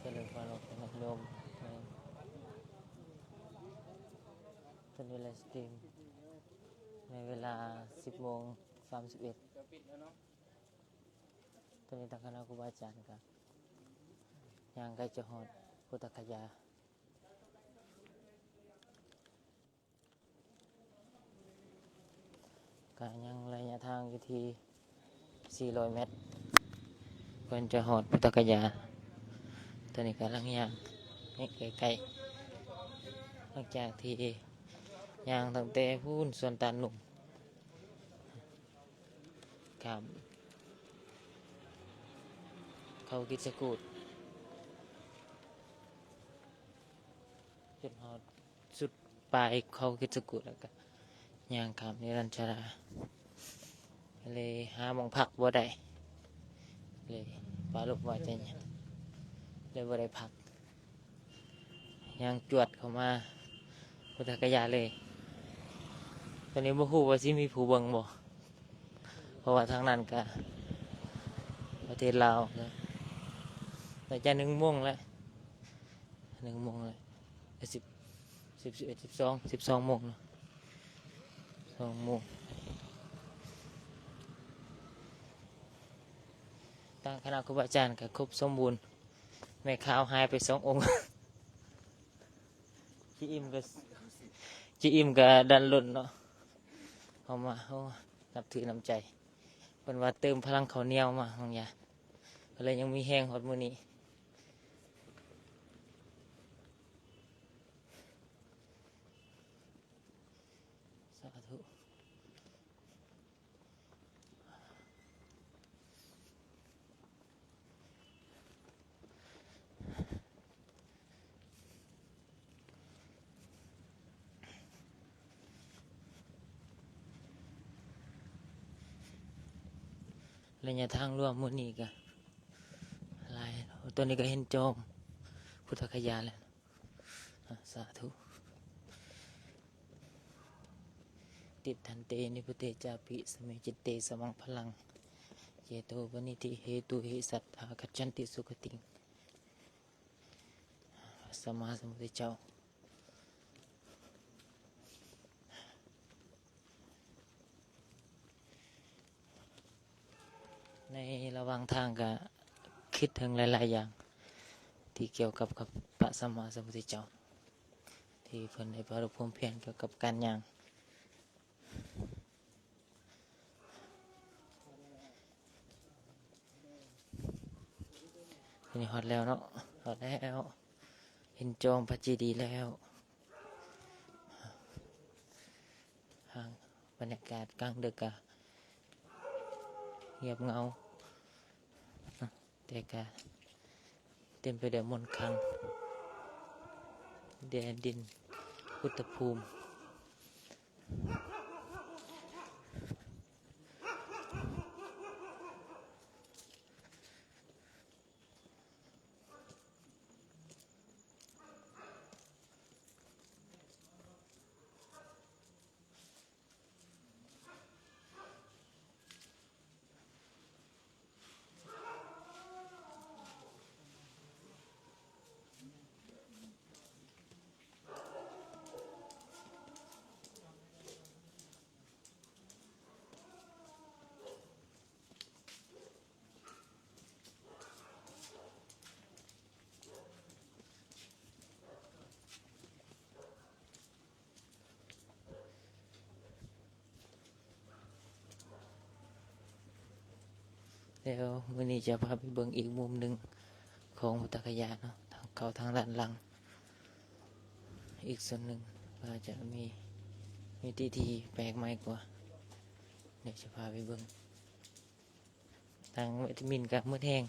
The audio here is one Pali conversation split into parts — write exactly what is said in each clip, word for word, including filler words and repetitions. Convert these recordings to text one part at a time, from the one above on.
จริญพร ญาติโยม ใน ตอนนี้ไลฟ์สตรีม ในเวลา สิบโมงสามสิบเอ็ด ตอนนี้ทางคณะครูบาอาจารย์ก็ย่างใกล้จะฮอดพุทธคยา ก็ยังระยะทางอยู่ที่ สี่ร้อยเมตร ก่อนจะฮอดพุทธคยา ตอนนี้กำลังย่าง นี่ใกล้ๆ หลังจากที่ย่างตั้งแต่พู้นสวนตาลหนุ่ม ข้าม เขาคิดจกูฏ จนฮอดสุดปลายเขาคิดจกูฏ แล้วก็ย่างข้ามนิรัญชรา เลยหาหม่องพักบ่ได้ เลยปาลบว่าจะย่าง เลยบ่ได้พัก ย่างจวดเข้ามาพุทธคยาเลย ตอนนี้บ่ฮู้ว่าสิมีผู้เบิ่งบ่ เพราะว่าทางนั้นก็ประเทศลาวก็น่าจะหนึ่งโมงแล้ว หนึ่งโมงแล้ว สิบ สิบ สิบเอ็ด สิบสอง สิบสองโมงเนาะ สองโมง ทางคณะครูบาอาจารย์ก็ครบสมบูรณ์ แม่ขาวหายไปสององค์ เจ๊อิ่มก็ เจ๊อิ่มก็ดันล้นเนาะ เอามา โอ้ นับถือน้ำใจ เพิ่นว่าเติมพลังข้าวเหนียวมา น้องยา ก็เลยยังมีแฮงฮอดมื้อนี้ สาธุ ระยะทางรวมมื้อนี้ก็หลาย ตอนนี้ก็เห็นจอมพุทธคยาแล้ว อ่ะ สาธุ Tiṭṭhante nibboṭe cāpi same citte samaṃ phalaṃ, cetopaṇidhi hetūhi satthā gacchanti sugatiṃ. สัมมาสัมพุทธเจ้า ในระหว่างทางก็คิดถึงหลายๆอย่าง ที่เกี่ยวกับกับพระสัมมาสัมพุทธเจ้า ที่เพิ่นได้ปรารภพความเพียรเกี่ยวกับการย่าง นี่ฮอดแล้วเนาะ ฮอดแล้ว เห็นจอมพระเจดีย์แล้ว ทางบรรยากาศกลางดึกก็เงียบเหงา แต่ก็เต็มไปด้วยมนต์ขลัง แดนดินพุทธภูมิ แล้วมื้อนี้จะพาไปเบิ่งอีกมุมหนึ่งของพุทธคยาเนาะ ทางเข้าทางด้านหลัง อีกส่วนหนึ่งก็จะมี มีที่ที่แปลกใหม่กว่า เดี๋ยวจะพาไปเบิ่ง ทางวิตามินก็หมดแฮง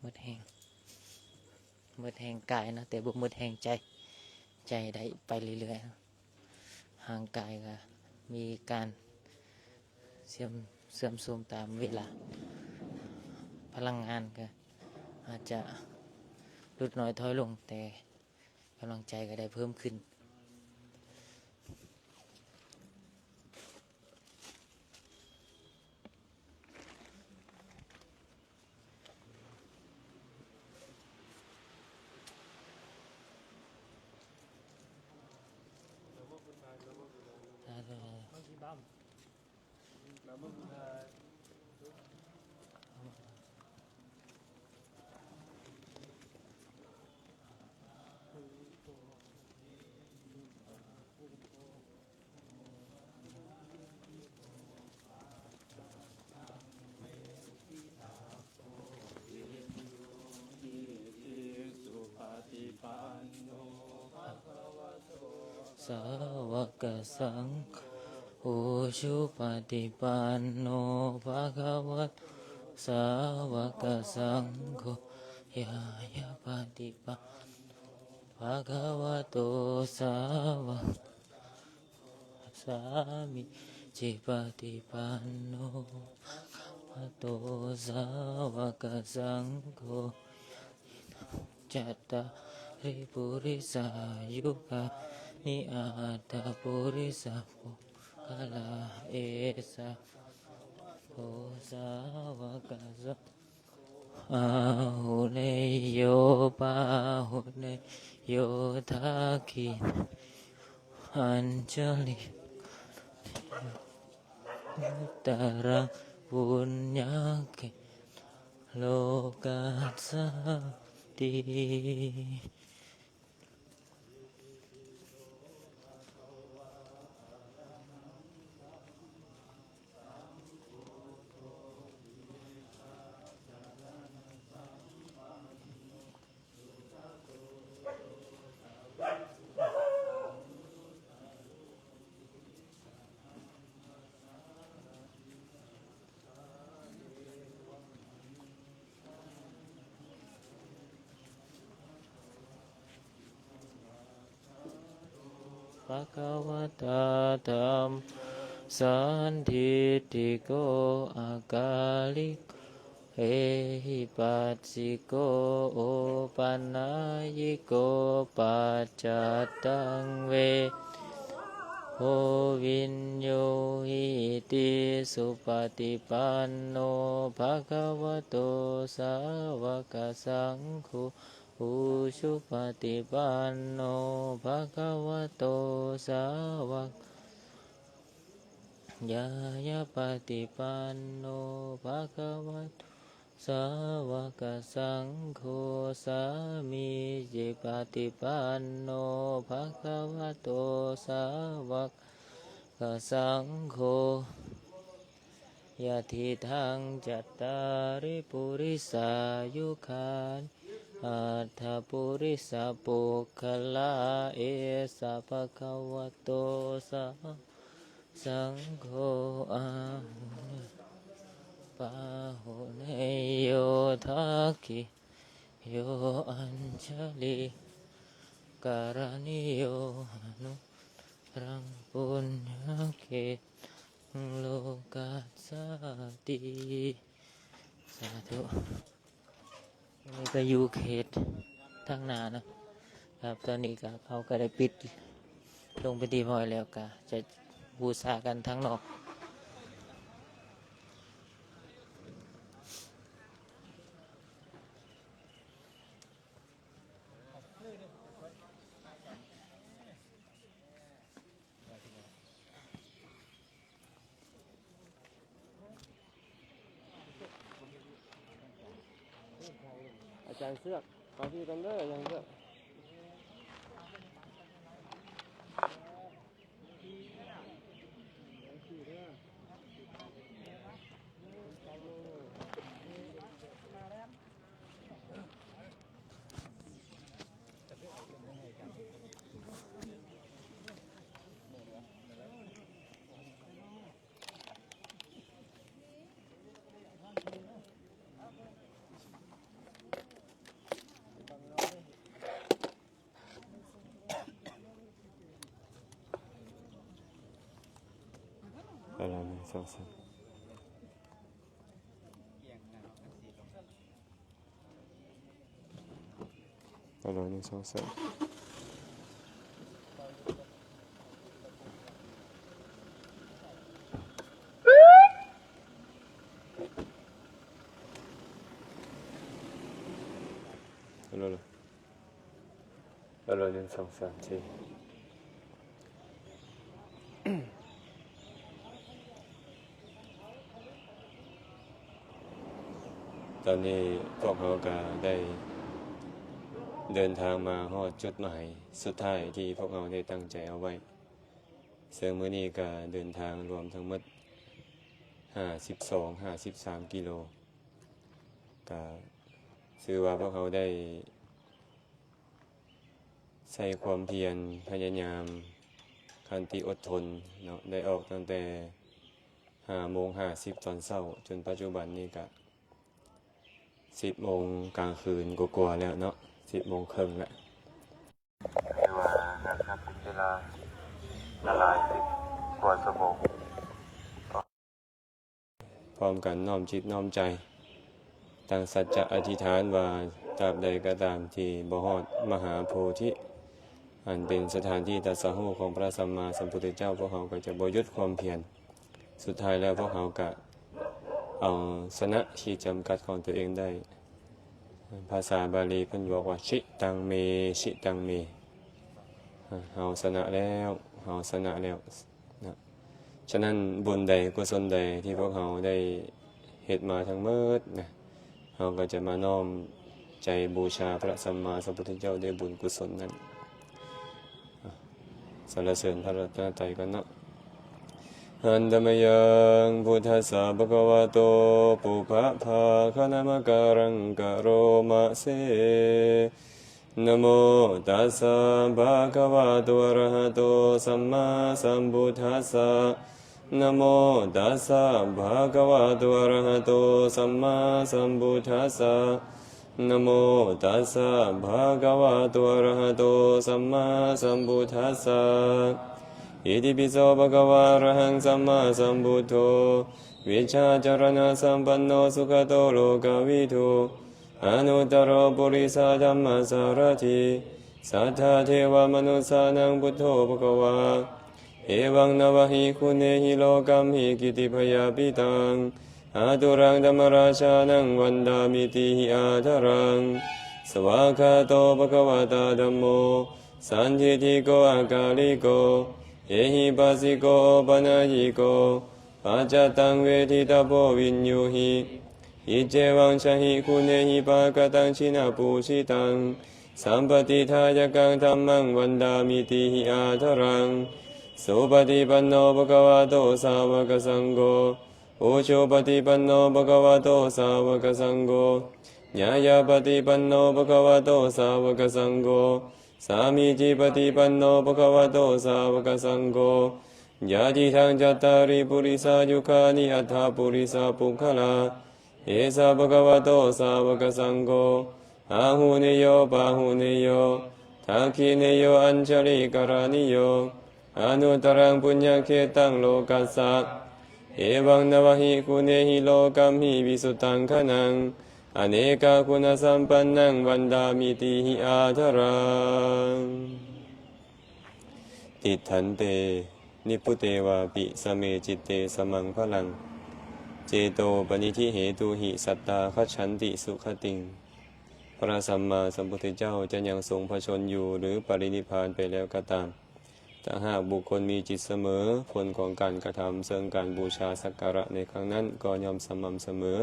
หมดแฮง หมดแฮงกายเนาะ แต่บ่หมดแฮงใจ ใจได้ไปเรื่อยๆเนาะ ร่างกายก็มีการเสื่อม เสื่อมโทรมตามเวลา พลังงานก็อาจจะลดน้อยถอยลง แต่กำลังใจก็ได้เพิ่มขึ้น Sāvakasaṅgho, ujupaṭipanno bhagavato sāvakasaṅgho, ñāyapaṭipanno bhagavato sāvaka sāmīcipaṭipanno bhagavato sāvakasaṅgho, yadidaṃ cattāri purisayugāni aṭṭha purisapuggalā, esa bhagavato sāvakasaṅgho, āhuneyyo pāhuneyyo dakkhiṇeyyo añjalikaraṇīyo, anuttaraṃ puññakkhettaṃ lokassāti. Bhagavatā dhammo sandiṭṭhiko akāliko ehipassiko opanayiko paccattaṃ veditabbo viññūhīti. Supaṭipanno bhagavato sāvakasaṅgho, ujupaṭipanno bhagavato sāvaka ñāyapaṭipanno bhagavato sāvakasaṅgho, sāmīcipaṭipanno bhagavato sāvakasaṅgho, yadidaṃ cattāri purisayugāni aṭṭha purisapuggalā, esa bhagavato sā saṅgho, āhuneyyo pāhuneyyo dakkhiṇeyyo añjalikaraṇīyo, anuttaraṃ puññakkhettaṃ lokassāti. Sādhu. อันนี้ก็อยู่เขตทางหน้านะครับ ตอนนี้ก็เขาก็ได้ปิดลงเป็นที่เรียบร้อยแล้ว ก็จะบูชากันทางนอก อาจารย์เสือก ขอที่กันเด้อ อาจารย์เสือก เอาละ หนึ่ง สอง สาม เอาละ หนึ่ง สอง สาม เอาละ เอาละ หนึ่ง สอง สาม สี่ เ ตอนนี้พวกเราก็ได้เดินทางมาฮอดจุดหมายสุดท้ายที่พวกเราได้ตั้งใจเอาไว้ ซึ่งมื้อนี้ก็เดินทางรวมทั้งหมด ห้าสิบสอง ห้าสิบสาม กิโล ก็ถือว่าพวกเราได้ใช้ความเพียรพยายามขันติอดทนเนาะ ได้ออกตั้งแต่ ห้าโมงห้าสิบ ตอนเช้า จนปัจจุบันนี้ก็ สิบโมงกลางคืนกว่าๆแล้วเนาะ สิบโมงครึ่งแล้ว ถือว่านะครับเป็นเวลาหลายสิบกว่าชั่วโมง พร้อมกันน้อมจิตน้อมใจ ตั้งสัจจะอธิษฐานว่าตราบใดก็ตามที่บ่ฮอดมหาโพธิ อันเป็นสถานที่ตรัสรู้ของพระสัมมาสัมพุทธเจ้า พวกเราก็จะบ่หยุดความเพียร สุดท้ายแล้วพวกเราก็เอาชนะขีดจำกัดของตัวเองได้ ภาษาบาลีเพิ่นบอกว่า "Jitaṃ me, jitaṃ me" อ่า เอาชนะแล้ว เอาชนะแล้วนะ ฉะนั้นบุญใดกุศลใดที่พวกเราได้เฮ็ดมาทั้งหมดนะ เราก็จะมาน้อมใจบูชาพระสัมมาสัมพุทธเจ้าด้วยบุญกุศลนั้น อ่ะ สรรเสริญพระรัตนตรัยกันเนาะ Handa mayaṃ buddhassa bhagavato pubbabhāganamakāraṃ karoma se. Namo tassa bhagavato arahato sammāsambuddhassa. Namo tassa bhagavato arahato sammāsambuddhassa. Namo tassa bhagavato arahato sammāsambuddhassa. Itipi so bhagavā arahaṃ sammāsambuddho vijjācaraṇasampanno sugato lokavidū anuttaro purisadammasārathi satthā devamanussānaṃ buddho bhagavā. Evaṃ navahi guṇehi lokamhi kittibhayabhītaṃ āturaṃ dhammarājānaṃ vandāmitīhi ādaraṃ. Svākkhāto bhagavatā dhammo sandiṭṭhiko akāliko ehipassiko opanayiko paccattaṃ veditabbo viññūhi. Iccevaṃ jāhi guṇehi pakataṃ jinapūjitaṃ sampatidāyakaṃ dhammaṃ vandāmitīhi ādaraṃ. Supaṭipanno bhagavato sāvakasaṅgho, ujupaṭipanno bhagavato sāvakasaṅgho, ñāyapaṭipanno bhagavato sāvakasaṅgho, sāmīcipaṭipanno bhagavato sāvakasaṅgho, yadidaṃ cattāri purisayugāni aṭṭha purisapuggalā, esa bhagavato sāvakasaṅgho, āhuneyyo pāhuneyyo dakkhiṇeyyo añjalikaraṇīyo anuttaraṃ puññakkhettaṃ lokassa. Evaṃ navahi guṇehi lokamhi visuddhaṃ ghanaṃ anekaguṇasampannaṃ vandāmitīhi ādaraṃ. Tiṭṭhante nibbuṭe vāpi same citte samaṃ balaṃ, cetopaṇidhi hetūhi sattā gacchanti sugatiṃ. พระสัมมาสัมพุทธเจ้าจะยังทรงพระชนม์อยู่หรือปรินิพพานไปแล้วก็ตาม ถ้าหากบุคคลมีจิตเสมอ ผลของการกระทำเชิงการบูชาสักการะในครั้งนั้นก็ย่อมสม่ำเสมอ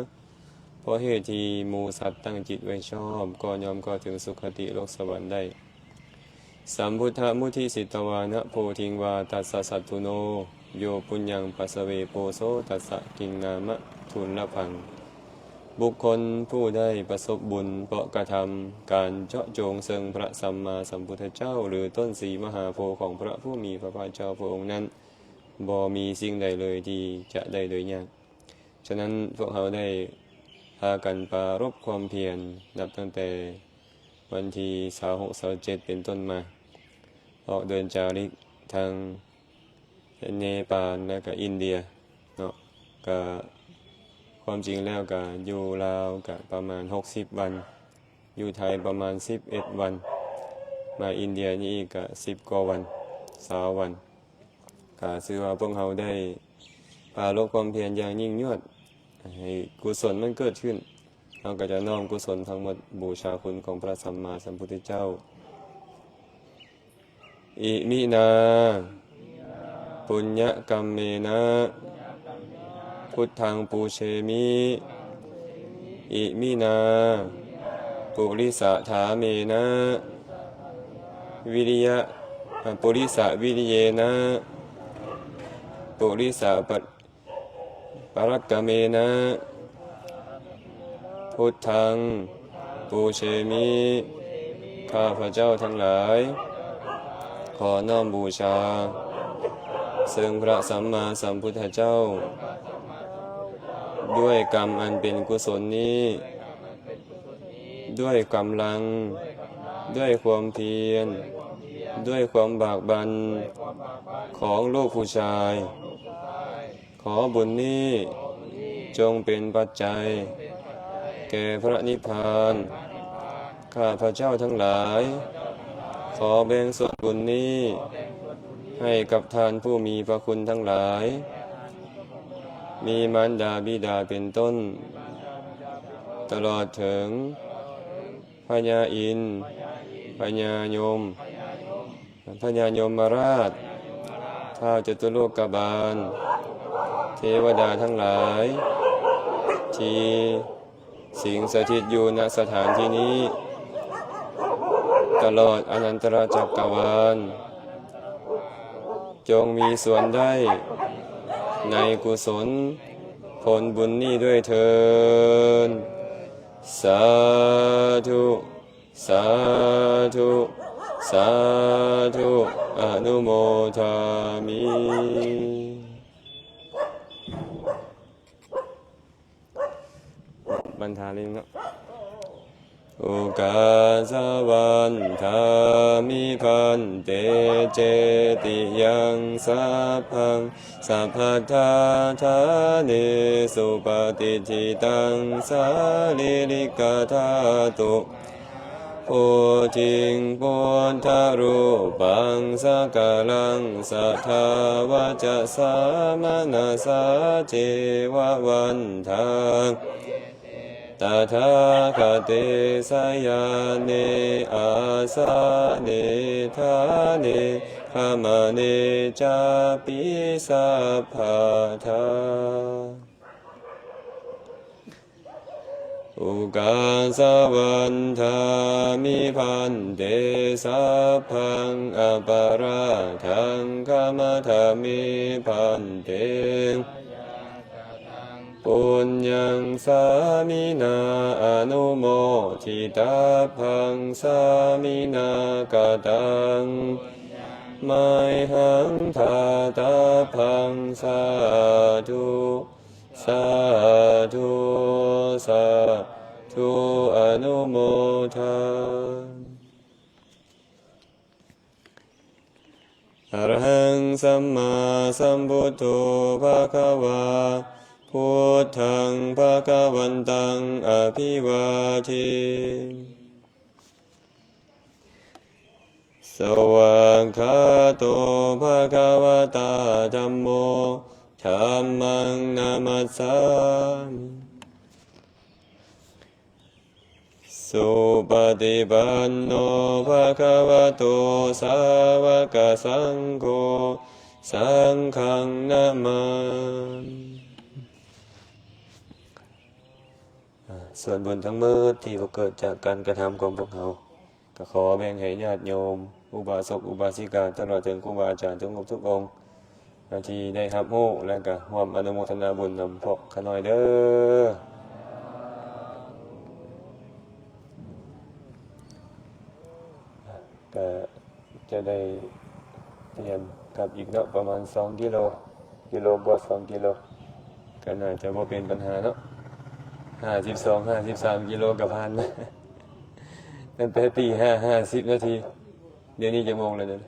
เพราะเหตุที่หมู่สัตว์ตั้งจิตไว้ชอบ ก็ย่อมเข้าถึงสุคติโลกสวรรค์ได้ Sambuddhamudisitvāna bodhiṃ vā tassa satthuno, yo puññaṃ pasave poso tassa kiṃ nāma dullabhaṃ. บุคคลผู้ได้ประสบบุญเพราะกระทำการเจาะจงเชิงพระสัมมาสัมพุทธเจ้า หรือต้นสีมหาโพธิ์ของพระผู้มีพระภาคเจ้าพระองค์นั้น บ่มีสิ่งใดเลยที่จะได้โดยยาก ฉะนั้นพวกเราได้พากันปรารภความเพียรนับตั้งแต่วันที่ซาวหก ซาวเจ็ด เป็นต้นมา ออกเดินจาริกทางเนปาลและก็อินเดียเนาะ ก็ความจริงแล้วก็อยู่ลาวก็ประมาณหกสิบวัน อยู่ไทยประมาณสิบเอ็ดวัน มาอินเดียนี่อีกก็สิบกว่าวัน ซาววัน ก็ถือว่าพวกเราได้ปรารภความเพียรอย่างยิ่งยวด ให้กุศลมันเกิดขึ้น เราก็จะน้อมกุศลทั้งหมดบูชาคุณของพระสัมมาสัมพุทธเจ้า Iminā puññakammena buddhaṃ pūjemi, iminā purisādhammena viriya purisāviriyena purisāpa parakkamena buddhaṃ pūjemi. ข้าพเจ้าทั้งหลาย ขอน้อมบูชาซึ่งพระสัมมาสัมพุทธเจ้า ด้วยกรรมอันเป็นกุศลนี้ ด้วยกำลัง ด้วยความเพียร ด้วยความบากบั่นของลูกผู้ชาย ขอบุญนี้จงเป็นปัจจัยแก่พระนิพพาน ข้าพเจ้าทั้งหลาย ขอแบ่งส่วนบุญนี้ให้กับท่านผู้มีพระคุณทั้งหลาย มีมารดาบิดาเป็นต้น ตลอดถึงพญาอินทร์ พญายม พญายมราช ท้าวจตุโลกบาล เทวดาทั้งหลาย ที่สิงสถิตอยู่ ณ สถานที่นี้ ตลอดอนันตรจักรวาล จงมีส่วนได้ในกุศลผลบุญนี้ด้วยเทอญ สาธุ สาธุ สาธุ อนุโมทามิ บันทาลิงเนาะ Ukāsa vandāmi bhante cetiyaṃ sabbaṃ sabbattha ṭhāne supatiṭṭhitaṃ sārīrikadhātu bodhiṃ buddharūpaṃ sakalaṃ sadā vacasā manasā ceva vandāmi tathāgate sayane āsane ṭhāne gamane cāpi sabbadā. Ukāsa vandāmi bhante sabbaṃ aparādhaṃ khamatha me bhante. Puññaṃ sāminā anumoditabbaṃ sāminā kataṃ mayhaṃ dātabbaṃ sādhu sādhu sādhu anumodāmi. Arahaṃ sammāsambuddho bhagavā, buddhaṃ bhagavantaṃ abhivādemi. Svākkhāto bhagavatā dhammo, dhammaṃ namassāmi. Supaṭipanno bhagavato sāvakasaṅgho, saṅghaṃ namāmi. อ่า ส่วนบุญทั้งหมดที่เกิดจากการกระทำของพวกเรา ก็ขอแบ่งให้ญาติโยม อุบาสกอุบาสิกา ตลอดถึงครูบาอาจารย์ทุกรูปทุกองค์ ที่ได้รับรู้ และก็ร่วมอนุโมทนาบุญนำพวกข้าน้อยเด้อ ก็จะได้เตรียมกลับอีกเนาะ ประมาณสองกิโล กิโลกว่า สองกิโล ก็น่าจะบ่เป็นปัญหาเนาะ ห้าสิบสอง ห้าสิบสามกิโลก็ผ่านมา ตั้งแต่ตีห้า ห้าสิบนาที เดี๋ยวนี้จักโมงแล้วเนี่ย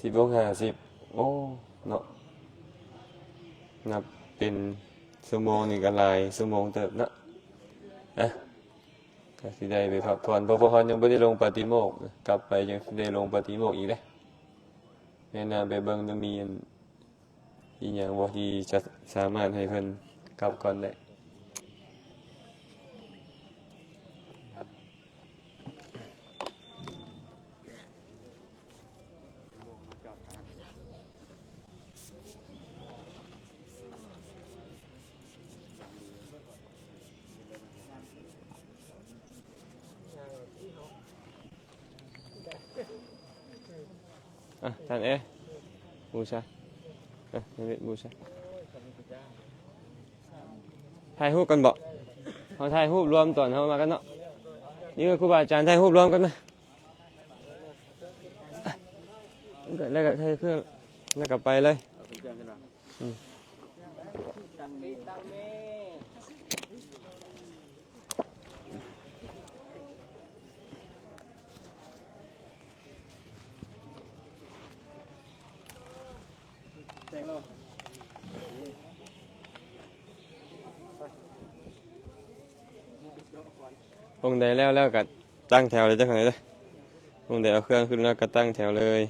สิบโมงห้าสิบ โอ้ เนาะ นับเป็นชั่วโมงนี่ก็หลายชั่วโมงเติบเนาะ อ่ะ ก็สิได้ไปพักผ่อน เพราะพวกเรายังบ่ได้ลงปาฏิโมกข์ กลับไปยังสิได้ลงปาฏิโมกข์อีกเด้ แนะนำไปเบิ่งดู มีอัน อีหยังบ่ที่จะสามารถให้เพิ่นกลับก่อนได้ อ่ะ อาจารย์เอ บูชา อ่ะ นิมิตบูชา ถ่ายรูปกันบ่ เฮาถ่ายรูปรวมตอนเฮามากันเนาะ นี่คือครูบาอาจารย์ถ่ายรูปรวมกันนะ แล้วก็ใช้เครื่อง แล้วก็ไปเลย เอาเครื่องขึ้นมา อืม องค์ใดแล้ว แล้วก็ตั้งแถวเลยเจ้าของเลยเด้อ องค์ใดเอาเครื่องขึ้นแล้วก็ตั้งแถวเลย